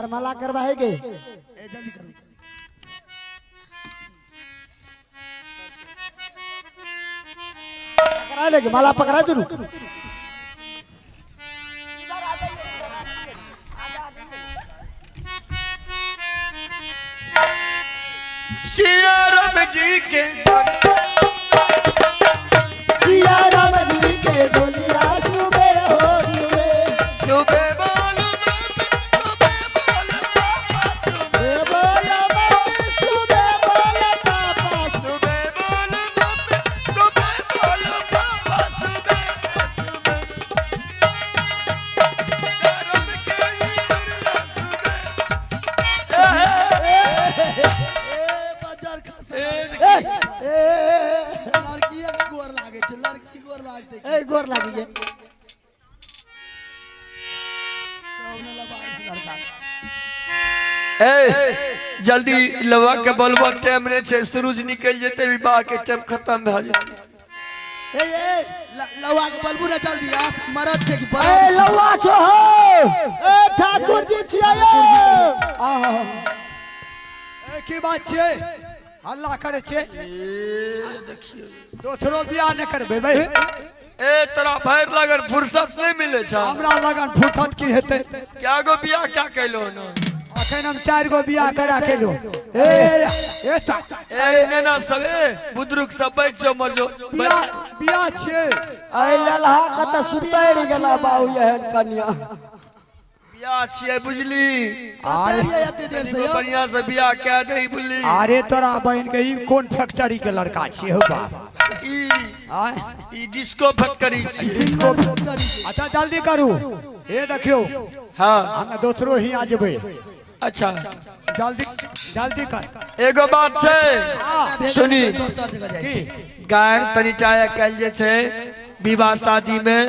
वरमाला करवाए गे। ए जल्दी करू। पकड़ा लेगे माला पकड़ा दू। इधर आ जाइए, इधर आ जाइए, आगे आ जाइए। सिया राम जी के सिया राम जी के डोलिया सुबह हो सुबह सुबह बोल सुबह बोल पापा सुबह बोल सुबह बोल पापा सुबह बोल मम्मी सुबह बोल पापा सुबह सुबह धर्म के ही करना सुबह। ए बाजार खा ए ए लड़की के गोर लागे छै, लड़की गोर लागते ए गोर लागी गे। तब ने लबारिश लड़का। ए जल्दी लवा के बोलबो टाइम नहीं छै, सूरज निकल जेते विवाह के टाइम खत्म भ जेते। ए ए लवा के बलबू ना जल्दी आस मरद छै कि ए बरद छै? लौआ छो हो। ए ठाकुर जी छियै। ए की बात छियै हल्ला करे छियै? ए देखियो दोसरो बियाह नहि करबै भाई। ए तोरा भरि लगन फुर्सत नहीं मिले छ। हमरा लगन फुर्सत की हेतै? क्या गो बियाह क्या कैलो न? अखन हम 4 गो बियाह करा केलो। ए ए ए नेना सब ए बुजुर्ग सब बैठ जाओ मर जाओ बियाह बियाह छियै। अरे ललहा कत सुतरि गेला बाबू एहन कन्या। बियाह छियै बुझली। अरे कतऽ एते देर से यौ? बढ़िया से बियाह कए दही बुझली। अरे तोरा बहिन के ई कोन फैक्ट्री के लड़का छियै हो बाप? ई आय ई डिस्को फैक्ट्री छी। सिंगल फैक्ट्री छै। अच्छा जल्दी करू। ए देखियो हाँ हम दोसरो ही आ जेबै। अच्छा जल्दी जल्दी कर। एगो बात छै सुनी, दोसर जगह जाइ छै। गायर तनिटा कयल जे छै विवाह शादी में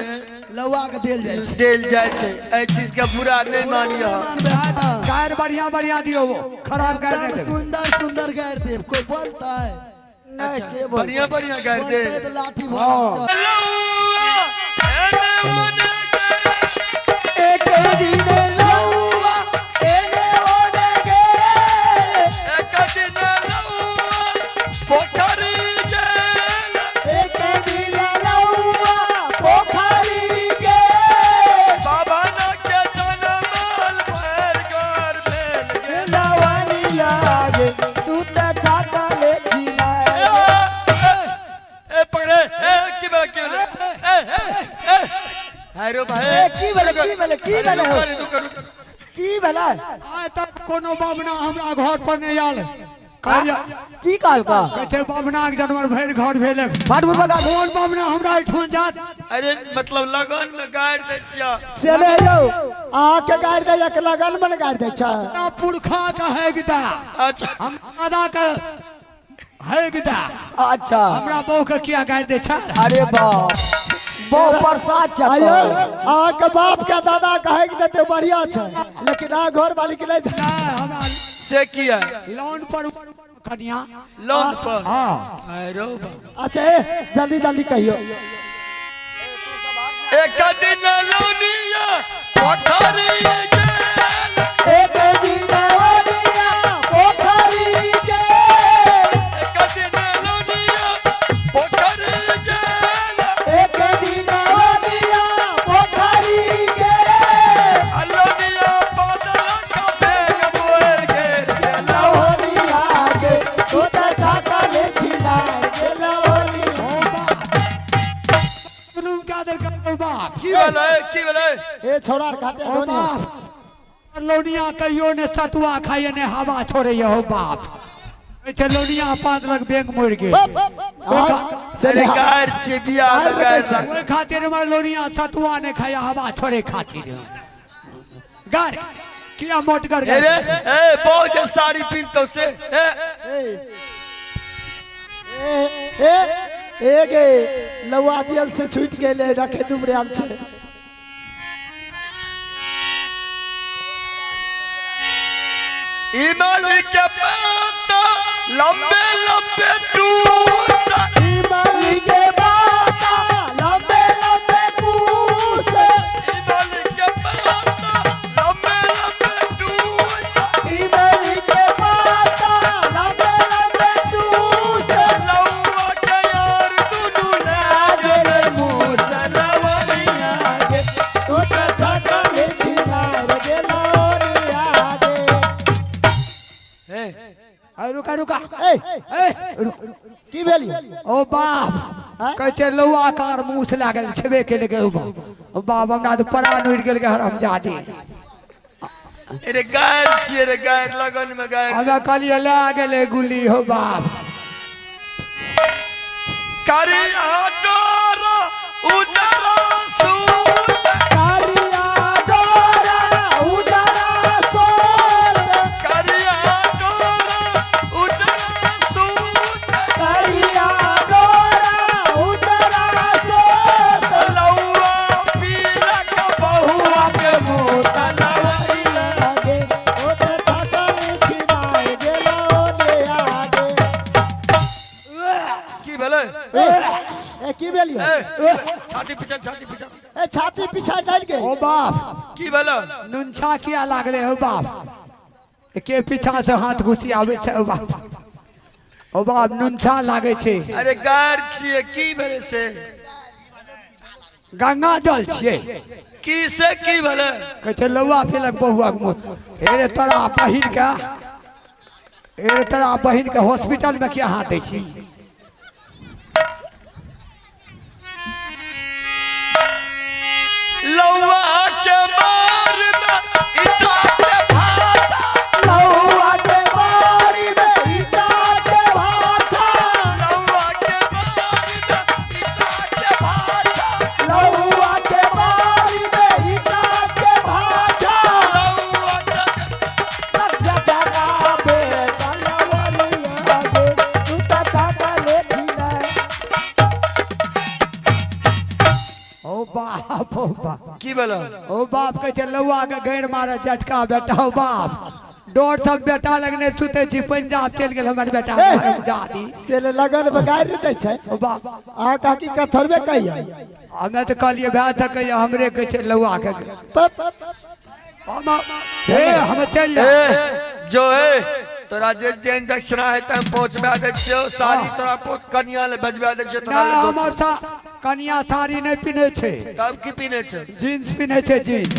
लौआ के देल जाइ छै। देल जाइ छै, एहि चीज के बुरा नहीं मानिए। गायर बढ़िया बढ़िया दियो, वो खराब गायर नहीं देबै। सुंदर सुंदर गायर देब, कोई बोलता है? अच्छा बढ़िया बढ़िया गायर दे। बोलतै तऽ लाठी भरल चल। एक दिन लौआ एने ओने गेल, एक दिन लौआ पोखरी गेल, एक दिन लौआ पोखरी गेल, बाबा के जनमल भर घर भेल गेल। लवनी लागे तू त छातले छिला। ए पकड़े ए की बा की भेलै? ए ए ए हाय रो भाई। ए की भेलै की भेलै की भेलै हो? रुको रुको की भेलै? आइ तक कोनो बाबना हमरा घर पर नहि आयल। कहलियै की कहलका? कहै छै बाबना के जानवर भरि घर भेलै। फाट बुढ़बा कोन बाबना हमरा एहिठाम जात? अरे मतलब लगन में गारि दै छियै। से नहि यौ अहाँ के गारि दैया के लगन में गारि दै छै। हमरा पुरखा के हेगदा। अच्छा हम दादा के हेगदा। अच्छा हमरा बहू के किया गारि दै छै? अरे बाप बहु प्रसाद आयो चतो। अहाँ के बाप के दादा कहे के देते बढ़िया छै, लेकिन अहाँ घर वाली के नहीं। नहि, हमरा से किया लोन पर कनिया। लोन पर? हाँ हाय रो बाबा। अच्छा ए जल्दी जल्दी कहियो। एक दिन लोनिया पोखरी गेल, एक दिन लौनिया पोखरी गेल, एक दिन लोनिया पोखरी गेल, एक दिन लौनिया पोखरी गेल, लोनिया पादल का बेग मोर गेल। लौनिया गे तू त छातले छिला गे लौनिया। रूम क्या देलकै बाप? की भेलै की भेलै? ए छौड़ा खाते ओ बाप लोनिया कहियो ने सतुआ खाइए ने हवा छोड़ैए हो बाप। कहै छै लोनिया 5 लाख बैंक मरि गेल। से अरे गारि छियै बियाह में गारि लागै। ओहि खातिर हमर लोनिया सतुआ नहि खाइए हवा छोड़े खातिर। गारि किया मोटगर ए रे ए बहुत जे साड़ी पिन्हतौ से ए ए ए ए गे लौआ जेल से छूट गेलै रखे दुबरायल छै। इमली के पाता लंबे लंबे टूसा, इमली के पाता लंबे लंबे कूस, इमली के पाता लंबे लंबे टूस, रुका रुका। ए ए रुक। की भेल? ओ बाप, कहै छै लौआ कार मूस लागल छेबे के लगे। ओ बाप, हमरा तऽ परान उड़ि गेल के हरामजादी। अरे गायर छियै रे गायर, लगन में गायर। हमे कहलियै लए गेलै गुल्ली हो बाप। करिया डोरा उजरा सूत, कारिया डोरा उजरा सोत, करिया डोरा उजरा सूत, कारिया डोरा उजरा सोत, लौआ पीला के बहुआ के मुँह तलवरिया। आगे ओ त छाछल छिनाय गेलो ने आगे। की भेलै? ए ए की भेल? ए, छाती पीछा, छाती पीछा। ए छाती पीछा चल गई। ओ बाप। की भेलै? नुनछा किया लागले हो बाप? के पीछा से हाथ घुसियाबै छै? ओ बाप, ओ बाप, नुनछा लागै छै। अरे गायर छियै, की भेलै से? गंगा जल छियै। की से की भेलै? कहै छै लौआ फेलक बहुआ के मुँह। हे रे तोरा बहिन के, हे रे तोरा बहिन के हॉस्पिटल में किया हाथ दै छी? लौआ के मार में ईटा के भाटा, लौआ के बारी में ईटा के भाटा, लौआ के मार में ईटा के भाटा, लौआ के बारी में ईटा के भाटा, लौआ के जगावे तलवरिया गे, तू त छाकले छिनाय। ओ बाप, ओ बाप। की भेलै? ओ बाप, कहै छै लौआ के गैर मारे झटका बेटा। ओ बाप, डर सब बेटा लगने सुते छी, पंजाब चलि गेल हमर बेटा जादी। से लगन में गारि दै छै। ओ बाप। अहाँ काकी के थोड़बे कहिया। हमे तऽ कहलियै भए सकैया हमरे कहै छै लौआ के। पप हम हे हम चलि जायब। ए जो ए तोरा जे जेन दक्षिणा है हम पहुंचबा दै छियौ। साड़ी तोरा पोत कनिया ले भेजबा दै छियौ तोरा नहि ले। हमर सा कनिया साड़ी नहि पिन्है छै। तब की पिन्है छै? जींस पिन्है छै, जींस।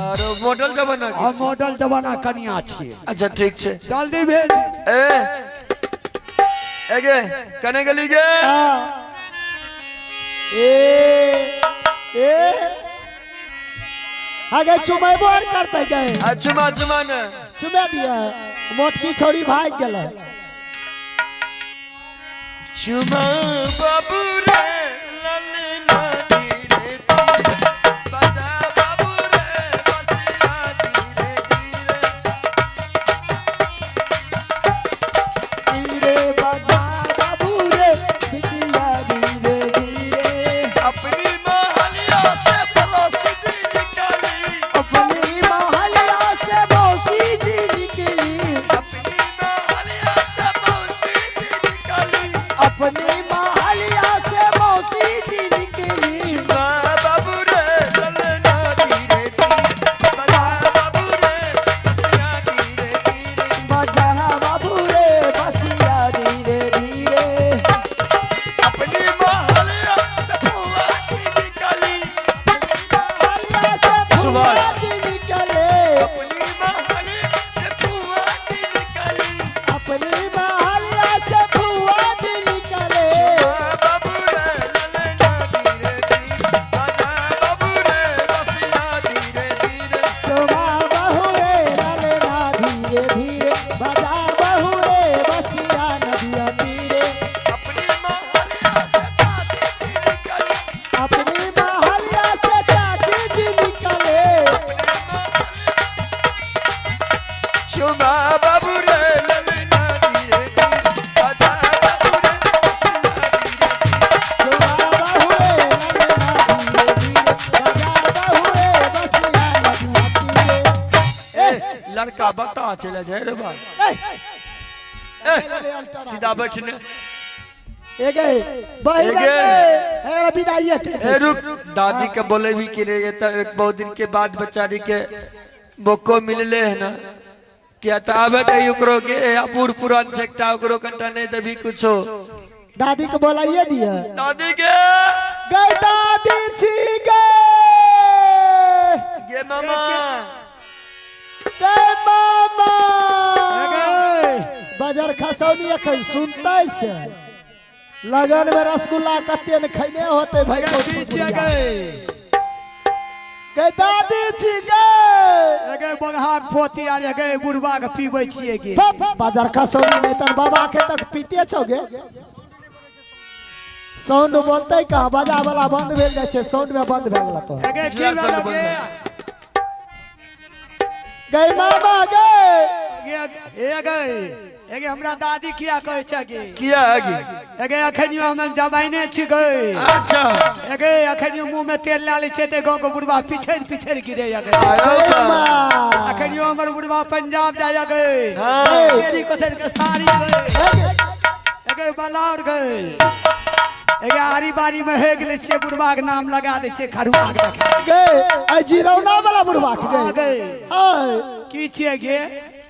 आरो मॉडल जमाना के हम छै। मॉडल जमाना कनिया छियै। अच्छा ठीक छै। जल्दी भेज। ए एगे कने गेली गे? ए ए आगे चुमेबो आर करते गए। आ चुमा, चुमा ने। चुमे दिया, मोटकी छोड़ी भाग गेलै। चुमा बाबू रे ललना धीरे धीरे, बजा बाबू रे बसिया धीरे धीरे। धीरे बजा बाबू रे बिटिया धीरे धीरे। अपनी महलिया से पड़ोसी जी निकाली, अपनी महलिया से मौसी जी निकली, अपनी महलिया से मौसी जी निकाली, अपनी महलिया से मौसी जी निकली। चुमा बाबू रे ललना धीरे धीरे, बजा बाबू रे बसिया धीरे धीरे। बजा बाबू रे बसिया धीरे धीरे। अपनी महलिया से फुआ जी निकाली, सुभाष। निकले। अपनी महलिया से फुआ जी निकाली, अपनी महलिया से फुआ जी निकले। बाबू रे ललना धीरे धीरे, बजा बाबू रे बसिया धीरे धीरे। चुमा बहू रे ललना धीरे धीरे, बजा बहू रे बसिया नदिया तीरे। अपनी महलिया से चाची जी निकाली, अपनी महलिया से चाची जी निकले। चुमा बाबू रे ललना धीरे धीरे, बजा बाबू रे बसिया धीरे धीरे। चुमा बहू रे ललना धीरे धीरे, बजा बहू रे बसिया नदिया तीरे। ए लड़का बता चले जाए रे बा। ए ए सीधा बैठने। ए गए बही ए गे। ए विदाई के। ए रुक, दादी के बोले भी कि रे ये तो एक बहुत दिन के बाद बेचारी के मौको मिलले है ना, किया तो आबे दही ओकरो के बूढ़ पुरान छै एकटा, ओकरो कनिटा नहीं देबी कुछो? दादी के बोलाइए दिया। दादी के। गए दादी छी गे। गे मामा। गए मामा। ए बाजार। खसौनी अखन सुनतै से लगन में रसगुल्ला कते ने खैने होते भाई की छियै गै? गै दादी छी गै। गै बगहाक पोती आर गै बुढ़बा के पीबै छियै गे। बाजार खसौनी नहीं तन बाबा के तक पीते छौ गे। साउंड बोलते कहाँ बाजा वाला बंद भेल जाइ छै, साउंड में बंद भए गेल तो। गै की भेलो गे? गै मामा गै। गे ए गै ए गे हमरा दादी किया कहै छै गे? किया गे? ए गे अखनियो हम जमाइने छी गे। अच्छा। ए गे अखनियो मुंह में तेल ला लै छै ते गांव के बुढ़बा पिछड़ पिछड़ गिरे गे। आयो बा। अखनियो हमर बुढ़बा पंजाब जाय गे। हाँ। तेरी कथर के साड़ी गे। ए गे बलार गे। ए गे आरी बारी में हेग लै छियै बुढ़बा के नाम लगा दै छियै खरुआ के देखा। गै आई जीरौना वाला बुढ़बा के गै। गै। आय की छियै गे?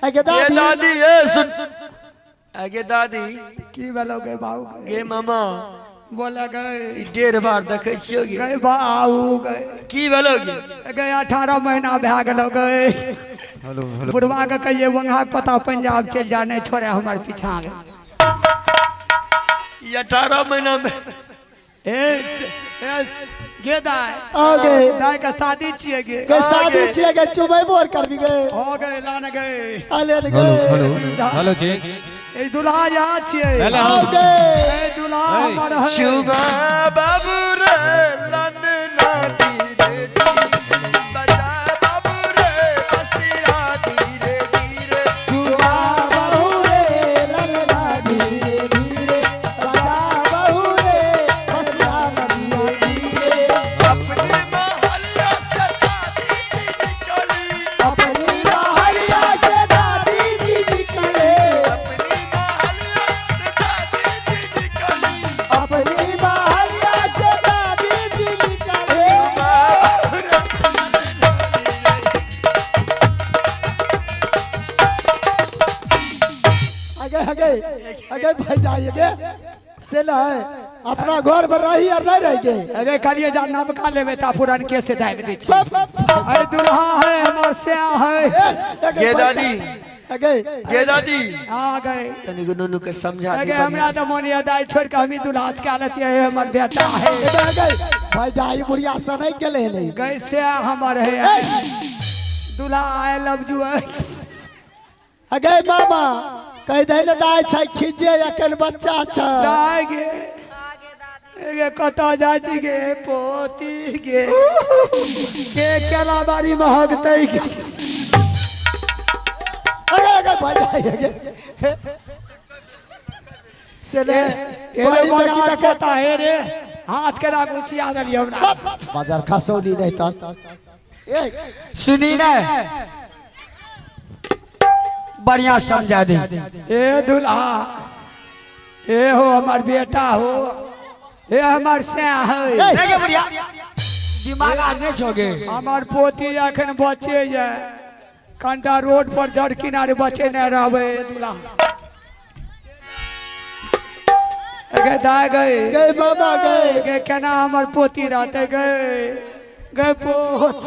आगे ए दादी। दादी ए सुन। आगे दादी। की भेलो गे बाबू? गे मामा। बोले गै। ई 1.5 बार देखै छियौ गे। गै बाबू गै। की भेलो गे? गै 18 महीना भए गेलो गै। Hello hello. बुढ़बा के कहिए बंगा के पता पंजाब चलि जा, नहीं छोड़े हमर पीछा गे। ई 18 महीना में ए ए गे दाय। आगे। दाय के शादी छियै गे। गै शादी छियै गे, चुमेबो आर करबी गे। हो गए लान गए। आले ने गै। हेलो हेलो हेलो जी। ए दुल्हा यहाँ छियै। हेलो। आगे। ए दुल्हा हमर है। चुमा बाबू रे लन ना धीरे धीरे बजा बाबू रे बसिया धीरे धीरे। चुमा बहू रे ललना धीरे धीरे बजा बहू रे बसिया धीरे धीरे। अपने महलिया से दादी जी निकली। अपनी महलिया से दादी जी निकले। अपनी महलिया से दादी जी निकली। अपनी महलिया से दादी जी निकले। चुमा बाबू रे लन ना धीरे। आगे आगे आगे भाई जाइए गे से ना है अपना घर पर रही और नहीं रह गए। अरे कलिए जा नमका लेबे ता पुरान के से दाबि दै छियै। अरे दुल्हा है हमर स्या है। गे दादी। आगे। गे दादी। आ गए। तनिक नुनू के समझा दी अगे हमरा बढ़िया तऽ मोन याद आइ छोड़ के हमी दुल्हा से हालत ये हमर बेटा है। आगे भाई जाई बुढ़िया से नहीं गेले नहीं। गए स्या हमर है। दुल्हा I love you. आगे मामा कह दे ने दाय छै खिजे अखन बच्चा छै। जाय गे। गे कतऽ जाइ छी गे पोती गे। के केला बारी में हगतै गे। आगे आगे भाई जाई आगे से ने ए रे बड़ा पोता हे रे हाथ के राख उचिया देलियै हमरा। बाजार खसौनी नहीं त सुनी ने बढ़िया समझा दे। ए दुल्हा ए हो हमर बेटा हो ए हमर स्या है। देखे बढ़िया दिमाग आर नहीं छोगे। हमर पोती अखन बचे ये कंटा रोड पर जड़ किनारे बचे नहीं रहबे दुल्हा। गे दाय गए। गए मामा गए। गे केना हमर पोती रहते गए गए पोत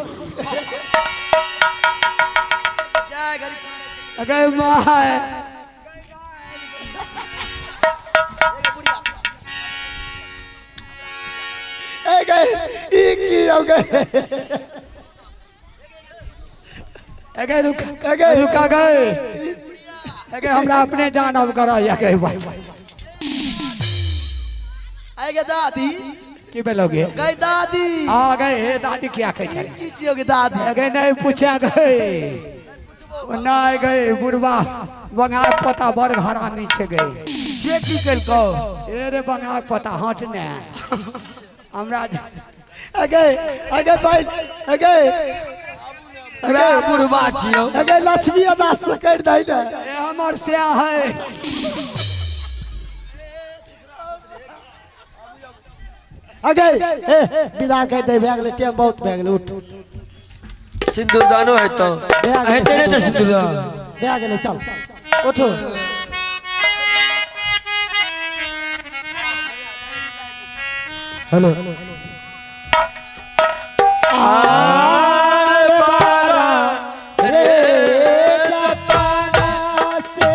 जय गरीब गए my. ए गए ई की हो गए। ए गए रुक गए रुका गए। ए गए हमरा अपने जान अब करा या गए भाई। आए गे दादी। की भेलो गे? गए दादी। आ गए हे दादी क्या कहै छै? की छियो गे दादी? ए गए नहीं पूछा गए नहीं गए बुढ़बा बंगाल पता बड़ हरामी छै गए। से की केलकौ? ए रे बंगाल पता हट ने हमरा अगे अगे भाई अगे पूरा बुढ़बा छियौ। अगे लक्ष्मी दास से कर दे ने। ए हमर स्या है। अगे ए विदा कर दे भए गेलै टाइम बहुत भए गेलै उठ। सिंदूरदानो है तो भए गेलै हेतै नहि तऽ सिंदूरदान। भए गेलै चल उठो। हेलो आर बारा रे जपाना से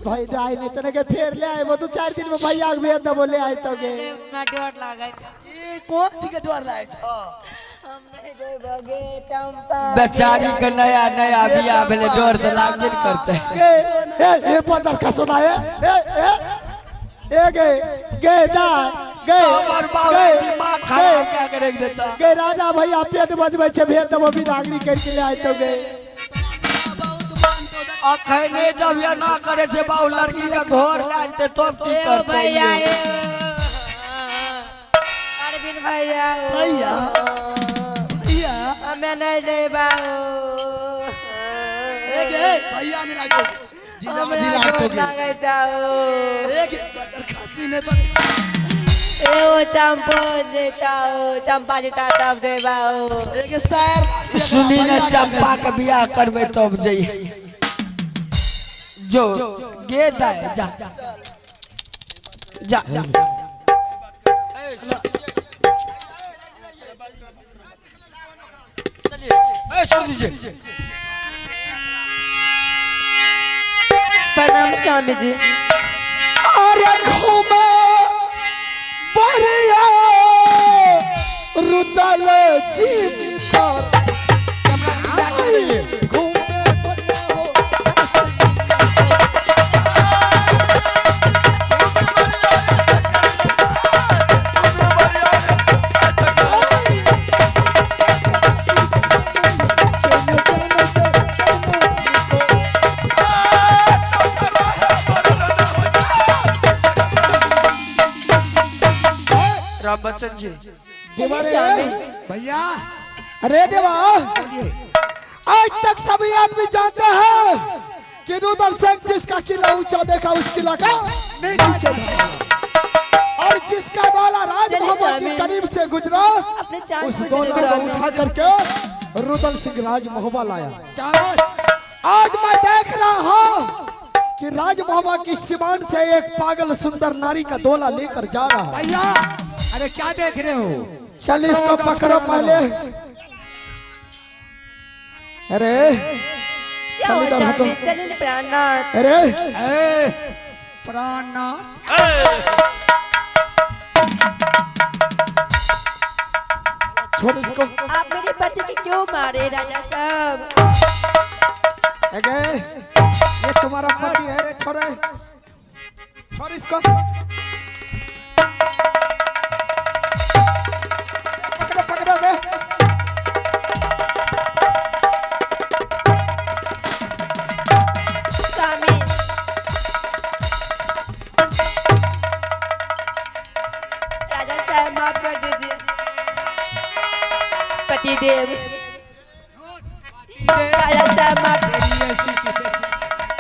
भाई दाई नहीं तने के फेर ले आए वो 2-4 दिन में भैया के भेज दबो ले आए तो गे। हमरा डर लागै छै। ई कोन चीज के डर लागै छौ? हम नहीं जेबो गे चंपा। बेचारी के नया नया बियाह भेलै, डर तऽ लागबे ने करतै। गे ए ए बजर का सुना ए ए ए ए गे गे दा गे हमर बाबू गे दिमाग खराब कए के राखि देता। गे राजा भैया पेट बजबै छै, भेज दबो बिदागरी कर के ले आए तो गे। अखने जब एना करे छै बाबू, लड़की के घर लए जेतै तब की ए करतै? भैया ए अरविंद भैया ओ। भैया। भैया। हमे नहीं जेबा ओ। ए गे भैया नहीं लागो, जीजा हमरा जी लागतो डर गे। लागै छै ओ। ए गे खांसी नहीं पर। ए ओ चंपो जेता ओ, चंपा जेता तब जेबा ओ। ए गे सर सुनी ने, चंपा के बियाह करबै तब जइहे। जो गे दाय जा जा जा। चलिए छोड़ दीजिए। प्रणाम स्वामी जी। अरे घूमे बरिया रुदल जीवित घूमे बरिया हो। राम बच्चन जी देवा रे भैया। अरे देवा, आज तक सभी आदमी जानते हैं कि रुदल सिंह जिसका किला ऊंचा देखा उस किला का नीचे देखा, और जिसका दौला राज चलिए मोहम्मद के स्वामी। करीब से गुजरा अपने चांद उस को दौला चले को स्वामी। उठा करके रुदल सिंह राज महोबा लाया। चावल। आज मैं देख रहा हूँ कि राज महोबा की सीमान से एक पागल सुंदर नारी का दौला लेकर जा रहा है। भैया अरे क्या देख रहे हो? चल इसको पकड़ो पहले। अरे क्या चल हुआ इधर हटो। स्वामी? चलिए प्राणनाथ। अरे ए प्राणनाथ। छोड़ इसको। आप मेरे पति के क्यों मारे राजा साहब? अगे ये तुम्हारा पति है रे, छोड़े छोड़ इसको। पकड़ो पकड़ो बे। स्वामी राजा साहब माफ कर दीजिए। पति देव राजा साहब माफ।